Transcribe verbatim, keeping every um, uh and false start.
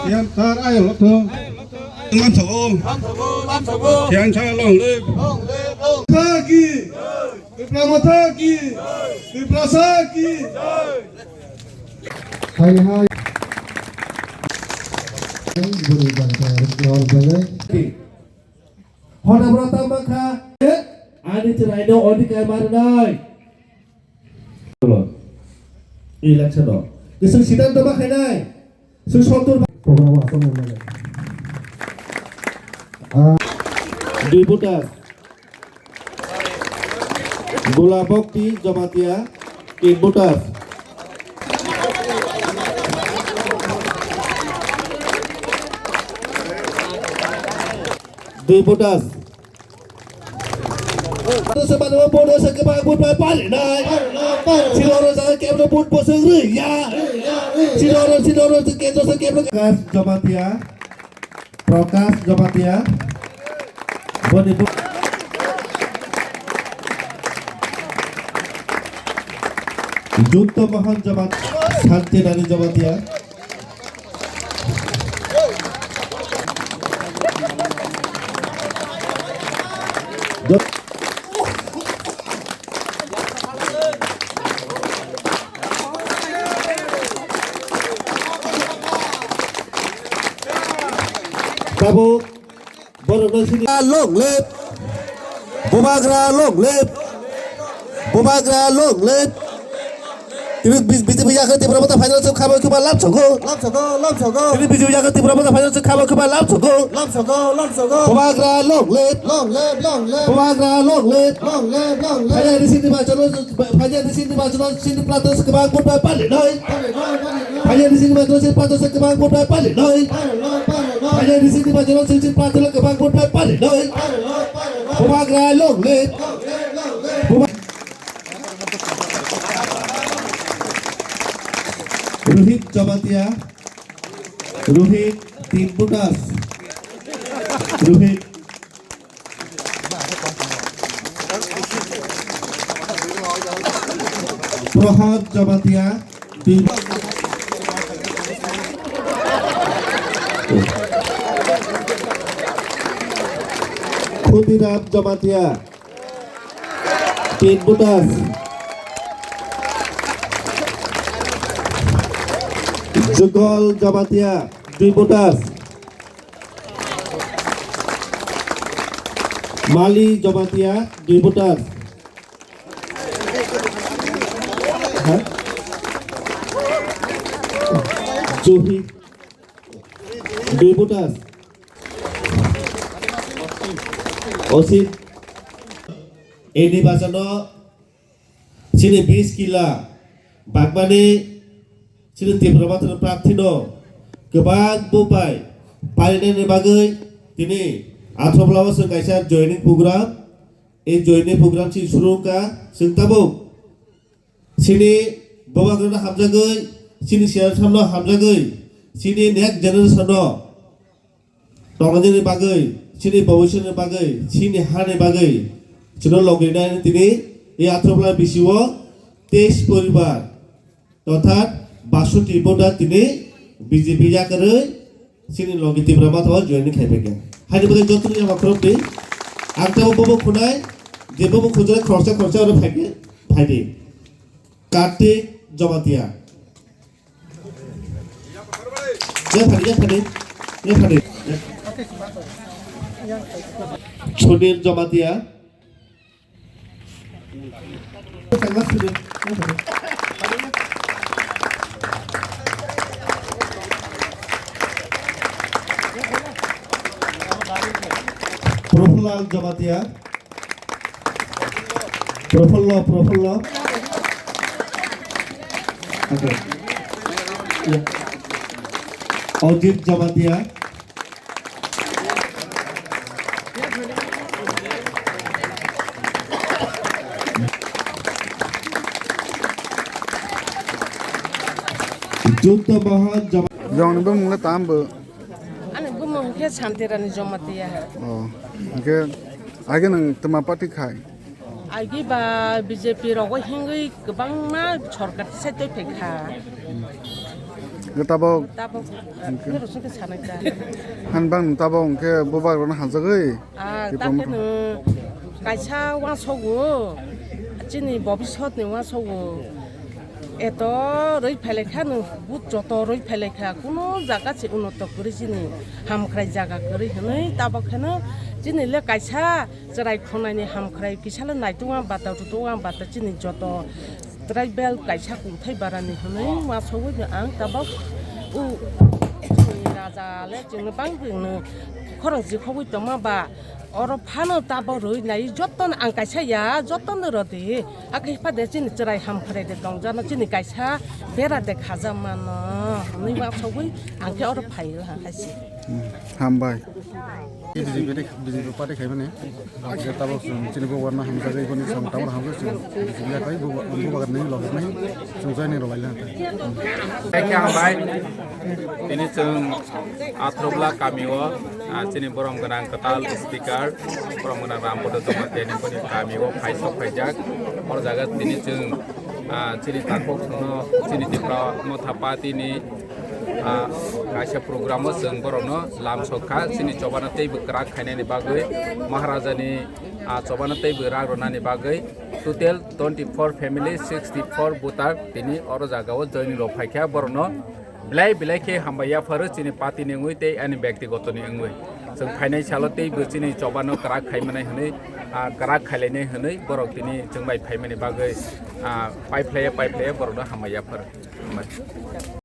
Yang tar ayo lo thung. Lamsogo. Yang sa long live. Thaki. Tipra Motha ki. Tiprasa ki. Hai hai. Bwrwi bangsa rwknw rwjagwi. Hota bwrwi tamo kha. Ani chwraino odhikar ma rwnai. Election o. Kisung siddhanto ma khainai. Sung sottur. Program asam nang nang. Ah. Dui butas. Gulabokti Jamatia, tin butas. Dui butas. Ano se mano bono se kebang but bai pali nai. Siloro sa kebro but boseng ri ya. Siloro, siloro se kebro se kebro. Kas Jamatia. Prakash Jamatia. Boni bu-, Junto Mohan Jamat-, Santi Rani Jamatia. Tabuk borokno sini. Long live. Bubagra long live. Bubagra long live. Tini B J P yakhe Tipra Motha final se khama khiba lamsogo. Lamsogo, lamsogo. Tini B J P yakhe Tipra Motha final se khama khiba lamsogo. Lamsogo, lamsogo. Bubagra long live. Long live, long live. Bubagra long live. Long live, long live. Phaiyani sini bachalo, phaiyani sini bachalo sini plato se khama khiba pali noi. Pali noi, pali noi. Phaiyani sini bachalo sini plato se khama khiba pali noi. Pali noi, pali noi. Phaiyani sini bachalo sini plato se khama khiba pali noi. Pali noi, pali noi. Bubagra long live. Long live, long live. Buba- Rohit Jamatia, Rohit, tin butas. Rohit. Prohad Jamatia, dui. Khudiram Jamatia. Tin butas. Jugol Jamatia, dui butas. Mali Jamatia, dui butas. Ha? Juhi, dui butas. Osit, ini basano sini bis kila, bagmani sini Tipra Motha prarthi no, kwbang bupai, parinani bagwi, tini Athraphla o se kaisa joining program, e joining program si suru ka, sing tabuk. Chini bubagrano hamjagwi, chini siyasano hamjagwi, chini next generation-no tongnani bagwi, chini bobiswtni bagwi, chini hani bagwi, chwngno logi nai tini e Athraphla bisio teis poribar, orthat basoti voter tini B J P yakarwi, Chini logi Tipra Motha o join khai phaikha. Haini bagwi joto ni yaphang khoroknwi. Ang tamo bobo khunai, je bobo khunjak khoroksa khoroksa oro phaikhe, phaidi. Kartik Jamatia. Ya phaidi, ya phaidi, ya phaidi. Sunil Jamatia. Prabhulal Jamatia. Prafullo, Prafullo. Okay. Ya. Ajit Jamatia. Junto Mohan Jama- Jongni bumung le tam bo? Ani bumung khe Santirani Jamatia. Oh, hingke age nang tma party khai? Agi ba B J P rogo hingwi kwbangma sorkar tisai twi phaikha. Tabok. Tabok. Hingke. Nero sungke sanai ta. Han bang tabok hingke bubagrokno hamjagwi. Ah, Tipra takheno Motha. Kaisa uansukgo, chini bobisotni uansukgo. Eto rwi phailaikha nwng, but joto rwi phailaikha, kuno jaga se unoto kwrwi chini hamkrai jaga kwrwi hwnwi tabok kheno chini le kaisa chwrai khonani hamkrai kisalo naitukma bata tutukma bata chini joto tribal kaisa kungthai barani hwnwi uansugwi ang tabok u chini raja le chwngno bang bwino khorang jikhogwi tongma ba oro phano tabok rwi nai jotono ang kaisa ya jotono rodi hakhe phade chini chwrai hamkrai de tongjano chini kaisa bera de khaja mano hwnwi uansugwi ang khe oro phai rwha hai se. Hmm, hambai. B J P de, B J P party khaimani. Tabok chwng chini bubagrokno hamjagwi boni chwng tabok hamjagwi chwng B J P ya khai bubagrokni logi nai chwng joining rwlai lai. Thank you, hambai. Tini chwng Athrobla kamio, ah, chini borom gwnang kwtal speaker, borom gwnang Rambodo Jamatia ni boni kamio phai sok phaijak. Oro jaga tini chwng, ah, chini takhuk no chini Tipra Motha Party ni ah, kaisa program o chwng borokno lam sok kha, chini chobano teibo kwrak khainani bagwi, Maharaja ni, ah, chobano teibo rak rwnani bagwi, total twenty four family, sixty four voter tini oro jaga o joining rok phai kha, borokno belai belai khe hambai yapharo chini party ni wngwi tei ani byaktigoto ni wngwi. Chwng phainai salo teibo chini chobano kwrak khai manai hwnwi, ah, kwrak khailainai hwnwi borok tini chwng bai phaimani bagwi, ah, paiphlaiya paiphlaiya borokno hambai yapharo. Hambai.